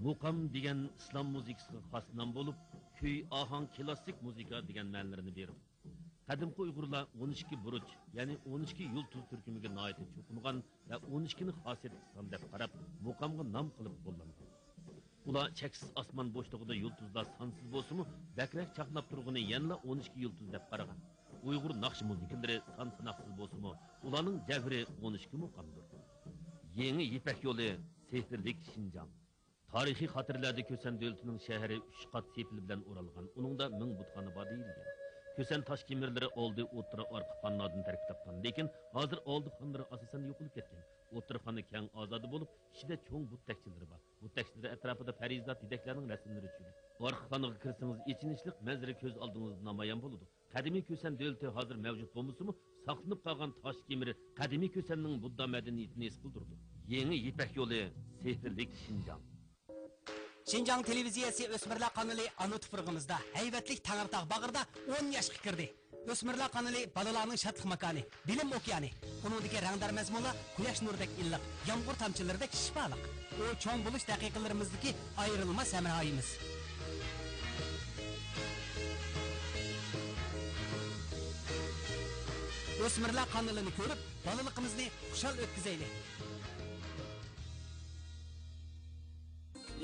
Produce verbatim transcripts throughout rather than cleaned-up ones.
مۇقام دېگەن ئىسلام مۇزىكىسىغا خاس نام بولۇپ، كۈي، ئاھاڭ، كىلاسسىك مۇزىكا دېگەن مەنىلەرنى بېرىدۇ. قەدىمكى ئۇيغۇرلار ئون ئىككى بۇرۇچ، يەنى ئون ئىككى يۇلتۇز تۈركۈمىگە ناھايىتى چوقۇنغان ۋە ئون ئىككىنى خاسىيەتلىك سان دەپ قاراپ، مۇقامغا نام قىلىپ قوللانغان. ئۇلار چەكسىز ئاسمان بوشلۇقىدا يۇلتۇزلار سانسىز بولسىمۇ، بەكرەك چاقناپ تۇرغىنى يەنىلا ئون ئىككى يۇلتۇز دەپ قارىغان. ئۇيغۇر ناخشا مۇزىكىلىرى سان ساناقسىز بولسىمۇ، ئۇلارنىڭ جەۋھىرى ئون ئىككى مۇقامدۇر. يېڭى يىپەك يولى، سېھىرلىك شىنجاڭ. تارىخىي خاتىرىلەردە كۈسەن دۆلىتىنىڭ شەھىرى ئۈچ قات سېپىل بىلەن ئورالغان، ئۇنىڭدا مىڭ بۇتخانا بار دېيىلگەن. كۈسەن تاش كېمىرلىرى ئالدى، ئوتتۇرا، ئارقا خانلاردىن تەركىب تاپقان، لېكىن ھازىر ئالدى خانلىرى ئاساسەن يوقىلىپ كەتكەن. ئوتتۇرا خانا كەڭ، ئازادە بولۇپ، ئىچىدە چوڭ بۇت تەكچىلىرى بار. بۇت تەكچىلىرى ئەتراپىدا پەرىزات، دېدەكلەرنىڭ رەسىملىرى چۈشىدۇ. ئارقا خانىغا كىرسىڭىز، ئېچىنىشلىق مەنزىرە كۆز ئالدىڭىزدا نامايان بولىدۇ. قەدىمىي كۈسەن دۆلىتى ھازىر مەۋجۇت بولمىسىمۇ، ساقلىنىپ قالغان تاش كېمىرى قەدىمىي كۈسەننىڭ بۇددا مەدەنىيىتىنى ھېس قىلدۇرىدۇ. يېڭى يىپەك يولى، سېھىرلىك شىنجاڭ. شىنجاڭ تېلېۋىزىيەسى ئۆسمۈرلەر قانىلى ئانا تۇپرىقىمىزدا، ھەيۋەتلىك تەڭرىتاغ باغرىدا ئون ياشقا كىردى. ئۆسمۈرلەر قانىلى بالىلارنىڭ شادلىق ماكانى، بىلىم ئوكيانى. ئۇنىڭدىكى رەڭدار مەزمۇنلار قۇياش نۇرىدەك ئىللىق، يامغۇر تامچىلىرىدەك شىپالىق. ئۇ چوڭ بولۇش دەقىقىلىرىمىزدىكى ئايرىلماس ھەمراھىمىز. ئۆسمۈرلەر قانىلىنى كۆرۈپ، بالىلىقىمىزنى خۇشال ئۆتكۈزەيلى!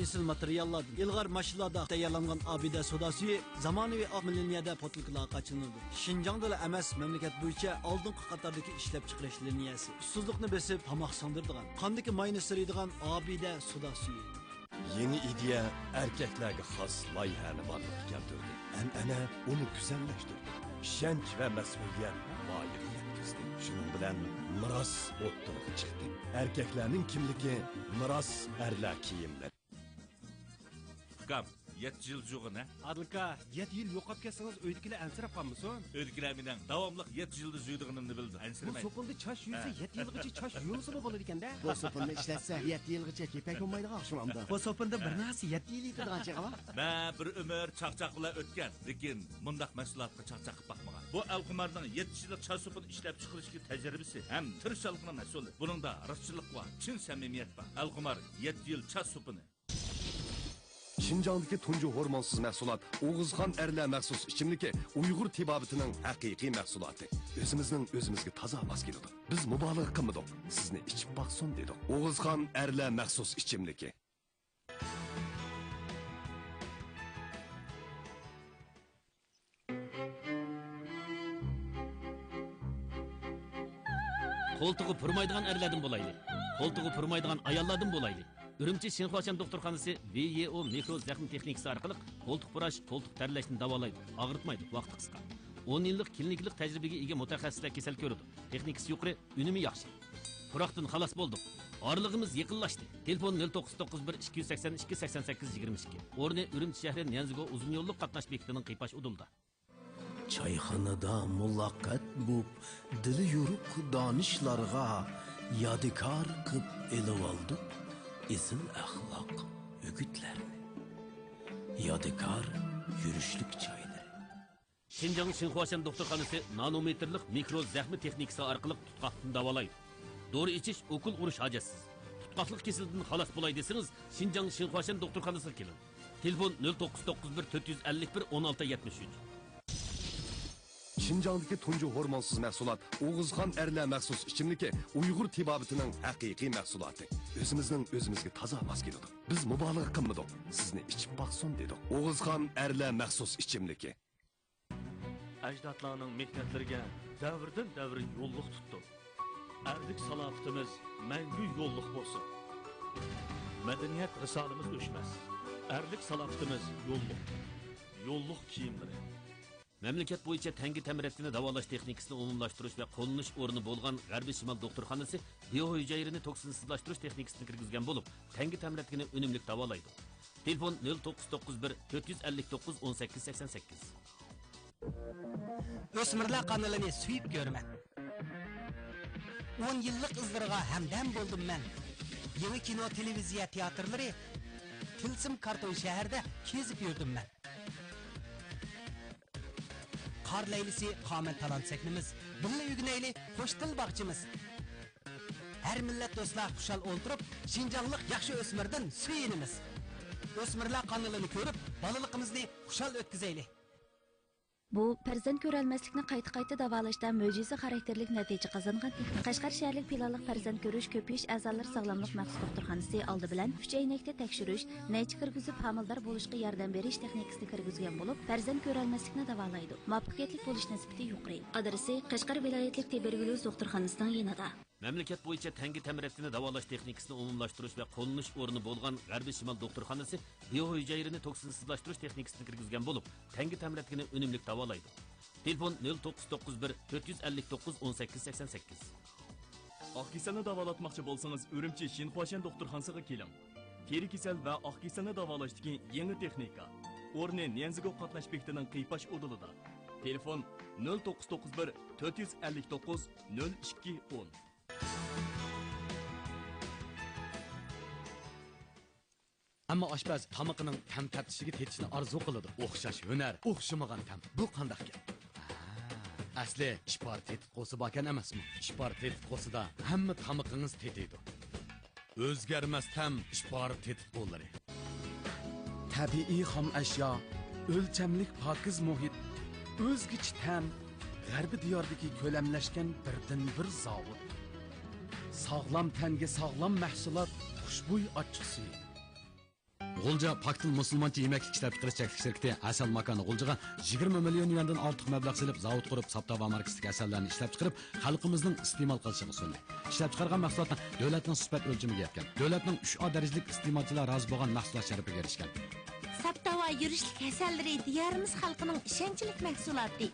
ئېسىل ماتېرىياللاردىن، ئىلغار ماشىنىلاردا تەييارلانغان ئابىدە سودا سۈيى زامانىۋى ئاق مىلىنىيەدە پوتۇلكىلارغا قاچىلىنىدۇ. شىنجاڭدىلا ئەمەس، مەملىكەت بويىچە ئالدىنقى قاتاردىكى ئىشلەپچىقىرىش لىنىيەسى. ئۇسسۇزلۇقنى بېسىپ، تاماق سىڭدۈرىدىغان، قاندىكى ماينى سىرىيدىغان ئابىدە سودا سۈيى. يېڭى ئىدىيە ئەركەكلەرگە خاس لايىھەنى بارلىققا كەلتۈردى. ئەنئەنە ئۇنى گۈزەللەشتۈردى. ئىشەنچ ۋە مەسئۇلىيەت لايىقى يەتكۈزدى. شۇنىڭ بىلەن مىراس ئوتتۇرىغا چىقتى. ئەركەكلەرنىڭ كىملىكى، مىراس، ئەرلەر كىيىملىرى. ئۇكام، يەتتە يىل جۇغىنە. ئادىل ئاكا، يەتتە يىل يوقاپ كەتسىڭىز، ئۆيدىكىلەر ئەنسىرەپ قالمىسۇن؟ ئۆيدىكىلەر مېنىڭ داۋاملىق يەتتە يىلدا جۇيىدىغىنىمنى بىلىدۇ، بۇ ئەنسىرىمەيدۇ. سوپۇندا چاچ يۇيسا، ھە، يەتتە يىلغىچە چاچ يۇيمىسىمۇ بولىدىكەن-دە. بۇ سوپۇننى ئىشلەتسە، يەتتە يىلغىچە كېپەك بولمايدىغان ئوخشىمامدۇ؟ بۇ سوپۇندا بىر نەرسە يەتتە يىل يېتىدىغان چېغى بار. مەن بىر ئۆمۈر چاقچاق بىلەن ئۆتكەن، لېكىن مۇنداق مەھسۇلاتقا چاقچاق قىلىپ باقمىغان. بۇ ئەلقۇمارنىڭ يەتتە يىللىق چاچ سوپۇنى ئىشلەپ چىقىرىشتىكى تەجرىبىسى ھەم تىرىشچانلىقنىڭ مەھسۇلى. بۇنىڭدا راستچىللىق بار، چىن سەمىمىيەت بار. ئەلقۇمار يەتتە يىل چاچ سوپۇنى. شىنجاڭدىكى تۇنجى ھورمونسىز مەھسۇلات ئوغۇزخان ئەرلەر مەخسۇس ئىچىملىكى ئۇيغۇر تېبابىتىنىڭ ھەقىقىي مەھسۇلاتى. ئۆزىمىزنىڭ ئۆزىمىزگە تازا ماس كېلىدۇ. بىز مۇبالىغە قىلمىدۇق، سىزنى ئىچىپ باقسۇن دېدۇق. ئوغۇزخان ئەرلەر مەخسۇس ئىچىملىكى. قولتۇقى پۇرىمايدىغان ئەرلەردىن بولايلى. قولتۇقى پۇرىمايدىغان ئاياللاردىن بولايلى. ئۈرۈمچى شىنخۇاشەن دوختۇرخانىسى ۋي يې ئو مىكرو زەخمە تېخنىكىسى ئارقىلىق قولتۇق پۇراش، قولتۇق تەرلەشنى داۋالايدۇ، ئاغرىتمايدۇ، ۋاقتى قىسقا. ئون يىللىق كلىنىكىلىق تەجرىبىگە ئىگە مۇتەخەسسىسلەر كېسەل كۆرىدۇ. تېخنىكىسى يۇقىرى، ئۈنۈمى ياخشى. پۇراقتىن خالاس بولدۇق. ئارىلىقىمىز يېقىنلاشتى. تېلېفون: نۆل توققۇز توققۇز بىر، ئىككى يۈز سەكسەن ئىككى، سەكسەن سەككىز، يىگىرمە ئىككى. ئورنى: ئۈرۈمچى شەھىرى نيانزىگو ئۇزۇن يوللۇق قاتناش بېكىتىنىڭ قىيپاش ئۇدۇلىدا. چايخانىدا مۇلاقات بوپ، دىلى يورۇق دانىشلارغا يادىكار قىپ ئېلىۋالدۇق ئېسىل ئەخلاق ئۆگۈتلەرنى. يادىكار يۈرۈشلۈك چايلىرى. شىنجاڭ شىنخۇاشەن دوختۇرخانىسى نانومېتىرلىق مىكرو زەخمە تېخنىكىسى ئارقىلىق تۇتقاقتىن داۋالايدۇ. دورا ئىچىش، ئوكۇل ئۇرۇش ھاجەتسىز. تۇتقاقلىق كېسىلىدىن خالاس بولاي دېسىڭىز، شىنجاڭ شىنخۇاشەن دوختۇرخانىسىغا كېلىڭ. تېلېفون: نۆل توققۇز توققۇز بىر، تۆت يۈز ئەللىك بىر، ئون ئالتە يەتمىش ئۈچ. شىنجاڭدىكى تۇنجى ھورمونسىز مەھسۇلات ئوغۇزخان ئەرلەر مەخسۇس ئىچىملىكى ئۇيغۇر تېبابىتىنىڭ ھەقىقىي مەھسۇلاتى. ئۆزىمىزنىڭ ئۆزىمىزگە تازا ماس كېلىدۇ. بىز مۇبالىغە قىلمىدۇق، سىزنى ئىچىپ باقسۇن دېدۇق. ئوغۇزخان ئەرلەر مەخسۇس ئىچىملىكى. ئەجدادلارنىڭ مېھنەتلىرىگە دەۋردىن دەۋر يوللۇق تۇتتۇق. ئەرلىك سالاپىتىمىز مەڭگۈ يوللۇق بولسۇن. مەدەنىيەت رىسالىمىز ئۆچمەس. ئەرلىك سالاپىتىمىز يوللۇق. يوللۇق كىيىملىرى. مەملىكەت بويىچە تەڭگە تەمرەتكىنى داۋالاش تېخنىكىسىنى ئومۇملاشتۇرۇش ۋە قوللىنىش ئورنى بولغان غەربىي شىمال دوختۇرخانىسى بىيو ھۈجەيرىنى توكسىنسىزلاشتۇرۇش تېخنىكىسىنى كىرگۈزگەن بولۇپ، تەڭگە تەمرەتكىنى ئۈنۈملۈك داۋالايدۇ. تېلېفون: نۆل توققۇز توققۇز بىر، تۆت يۈز ئەللىك توققۇز، ئون سەككىز سەكسەن سەككىز. ئۆسمۈرلەر قانىلىنى سۆيۈپ كۆرىمەن. ئون يىللىق ئىزلىرىغا ھەمدەم بولدۇم مەن. يېڭى كىنو، تېلېۋىزىيە تىياتىرلىرى، تىلسىم كارتون شەھەردە كېزىپ يۈردۈم مەن. قار لەيلىسى، قامەت تالانت سەھنىمىز، بىللە ئۆگىنەيلى، قوش تىل باغچىمىز. ھەر مىللەت دوستلار خۇشال ئولتۇرۇپ، شىنجاڭلىق ياخشى ئۆسمۈردىن سۆيۈنىمىز. ئۆسمۈرلەر قانىلىنى كۆرۈپ، بالىلىقىمىزنى خۇشال ئۆتكۈزەيلى! بۇ پەرزەنت كۆرەلمەسلىكنى قايتا-قايتا داۋالاشتا مۆجىزە خاراكتېرلىك نەتىجە قازانغان تېخنىكا. قەشقەر شەھەرلىك پىلانلىق پەرزەنت كۆرۈش، كۆپىيىش، ئەزالار ساغلاملىق مەخسۇس دوختۇرخانىسى ئالدى بىلەن ئۈچ ئەينەكتە تەكشۈرۈش، نەيچە كىرگۈزۈپ ھامىلىدار بولۇشقا ياردەم بېرىش تېخنىكىسىنى كىرگۈزگەن بولۇپ، پەرزەنت كۆرەلمەسلىكنى داۋالايدۇ، مۇۋەپپەقىيەتلىك بولۇش نىسبىتى يۇقىرى. ئادرېسى: قەشقەر ۋىلايەتلىك تۇبېركۇليوز دوختۇرخانىسىنىڭ يېنىدا. مەملىكەت بويىچە تەڭگە تەمرەتكىنى داۋالاش تېخنىكىسىنى ئومۇملاشتۇرۇش ۋە قوللىنىش ئورنى بولغان غەربىي شىمال دوختۇرخانىسى بىيو ھۈجەيرىنى توكسىنسىزلاشتۇرۇش تېخنىكىسىنى كىرگۈزگەن بولۇپ، تەڭگە تەمرەتكىنى ئۈنۈملۈك داۋالايدۇ. تېلېفون: نۆل توققۇز توققۇز بىر، تۆت يۈز ئەللىك توققۇز، ئون سەككىز سەكسەن سەككىز. ئاق كېسەلنى داۋالاتماقچى بولسىڭىز، ئۈرۈمچى شىنخۇاشەن دوختۇرخانىسىغا كېلىڭ. تېرە كېسەل ۋە ئاق كېسەلنى داۋالاشتىكى يېڭى تېخنىكا. ئورنى نيەنزىگو قاتناش بېكىتىنىڭ قىيپاش ئۇدۇلىدا. تېلېفون: نۆل توققۇز توققۇز بىر، تۆت يۈز ئەللىك توققۇز، نۆل ئىككى ئون. ئەمما ئاشپەز تامىقىنىڭ تەم تەپتىشىگە تېتىشنى ئارزۇ قىلىدۇ. ئوخشاش ھۈنەر، ئوخشىمىغان تەم. بۇ قانداقكەن؟ ھە، ئەسلى ئىپار تېتىتقۇسى باركەن ئەمەسمۇ؟ ئىپار تېتىتقۇسىدا ھەممە تامىقىڭىز تېتىيدۇ. ئۆزگەرمەس تەم ئىپار تېتىتقۇلىرى. تەبىئىي خام ئەشيا، ئۆلچەملىك پاكىز مۇھىت، ئۆزگىچە تەم، غەربىي دىياردىكى كۆلەملەشكەن بىردىنبىر زاۋۇت. ساغلام تەنگە ساغلام مەھسۇلات، خۇشبۇي ئاچچىق سۈيى. غۇلجا پاك تىل مۇسۇلمانچە يېمەكلىك ئىشلەپچىقىرىش چەكلىك شىركىتى ھەسەل ماكانى غۇلجىغا يىگىرمە مىليون يۈەندىن ئارتۇق مەبلەغ سېلىپ، زاۋۇت قۇرۇپ، ساپ تاۋار ماركىسىدىكى ھەسەللەرنى ئىشلەپچىقىرىپ، خەلقىمىزنىڭ ئىستېمال قىلىشىغا سۇندى. ئىشلەپچىقارغان مەھسۇلاتلار دۆلەتنىڭ سۈپەت ئۆلچىمىگە يەتكەن. دۆلەتنىڭ ئۈچ ئا دەرىجىلىك ئىستېمالچىلار رازى بولغان مەھسۇلات شەرىپىگە ئېرىشكەن. ساپ تاۋار يۈرۈشلۈك ھەسەللىرى دىيارىمىز خەلقىنىڭ ئىشەنچلىك مەھسۇلاتى.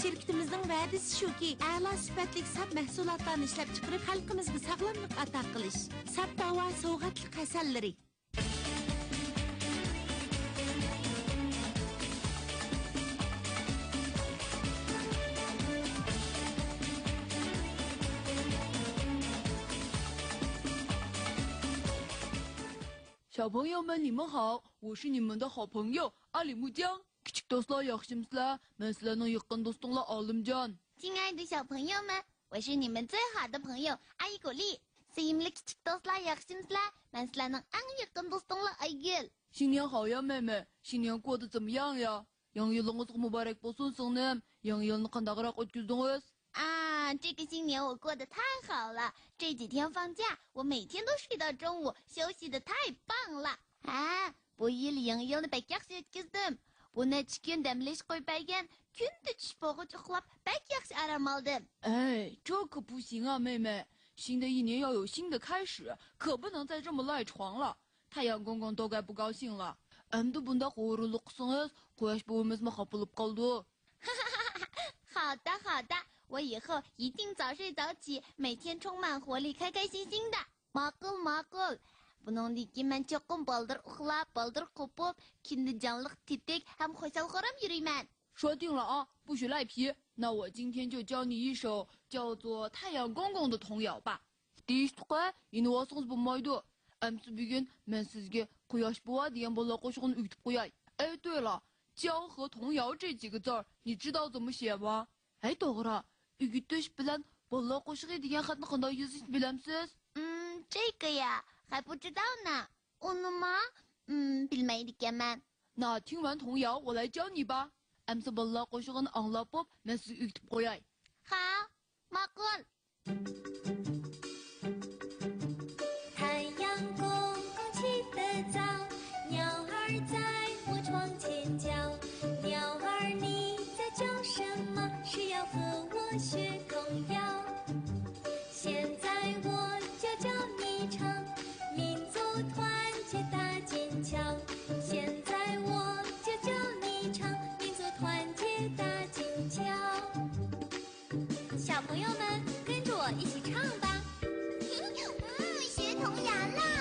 شىركىتىمىزنىڭ ۋەدىسى شۇكى، ئەلا سۈپەتلىك ساپ مەھسۇلاتلارنى ئىشلەپچىقىرىپ، خەلقىمىزگە ساغلاملىق ئاتا قىلىش. ساپ تاۋار سوۋغاتلىق ھەسەللىرى. شاپۇڭياۋمەن نېمە خاۋ؟ ۋۇشۇ نېمىدا خاپۇڭياۋ؟ ئالىمۇجياڭ. كىچىك دوستلار، ياخشىمۇسىلەر؟ مەن سىلەرنىڭ يېقىن دوستۇڭلار ئالىمجان. 亲爱的小朋友们， ۋە شۇ نېمە زۆي خادە پېڭيو، ئايگولى. سۆيۈملۈك كىچىك دوستلار، ياخشىمۇسىلەر؟ مەن سىلەرنىڭ ئەڭ يېقىن دوستۇڭلار، ئايگۈل. شىنياڭ خاۋيا مەمە، شىنياڭ كودا زىمياڭ يا؟ يېڭى يىلىڭىزغا مۇبارەك بولسۇن، سىڭلىم. يېڭى يىلنى قانداقراق ئۆتكۈزدىڭىز؟ 啊，这个新年我过得太好了，这几天放假，我每天都睡到中午，休息得太棒了。 ھە، بۇ يىل يېڭى يىلنى بەك ياخشى ئۆتكۈزدۈم. بۇ نەچچە كۈن دەم ئېلىش قويۇپ بەرگەن، كۈندە چۈش بولغۇچە ئۇخلاپ، بەك ياخشى ئارام ئالدىم. 哎，这可不行啊，妹妹。新的一年要有新的开始，可不能再这么赖床了。太阳公公都该不高兴了。ئەمدى بۇنداق ھۇرۇنلۇق قىلسىڭىز، قۇياش بوۋىمىزمۇ خاپا بولۇپ قالىدۇ. 好的，好的，我以后一定早睡早起，每天充满活力，开开心心的。 ماقۇل، ماقۇل. بۇنىڭدىن كېيىن مەن چوقۇم بالدۇر ئۇخلاپ، بالدۇر قوپۇپ، كۈندە جانلىق، تېتىك ھەم خۇشال-خۇرام يۈرىمەن. 说定了啊，不许赖皮。那我今天就教你一首叫做《太阳公公》的童谣吧。 دېيىشتۇق-ە، يېنىۋالسىڭىز بولمايدۇ. ئەمسە بۈگۈن مەن سىزگە قۇياش بوۋا دېگەن بالىلار قوشۇقىنى ئۆگىتىپ قوياي. 哎，对了，教和童谣这几个字儿，你知道怎么写吗？ ھەي توغرا، ئۆگىتىش بىلەن بالىلار قوشۇقى دېگەن خەتنى قانداق يېزىشنى بىلەمسىز؟ 嗯，这个呀，还不知道呢。 ئۇنىما؟ 嗯， بىلمەيدىكەنمەن. 那听完童谣，我来教你吧。 ئەمسە بالىلار قوشۇقىنى ئاڭلاپ بوپ، مەن سىزگە ئۆگىتىپ قوياي. 好， ماقۇل. 太阳公公起得早，鸟儿在我窗前叫。鸟儿你在叫什么？是要和我学童谣。现在我就教你唱，民族团结大金桥。现在我就教你唱，民族团结大金桥。 小朋友们，跟着我一起唱吧。 嗯， 学童谣啦。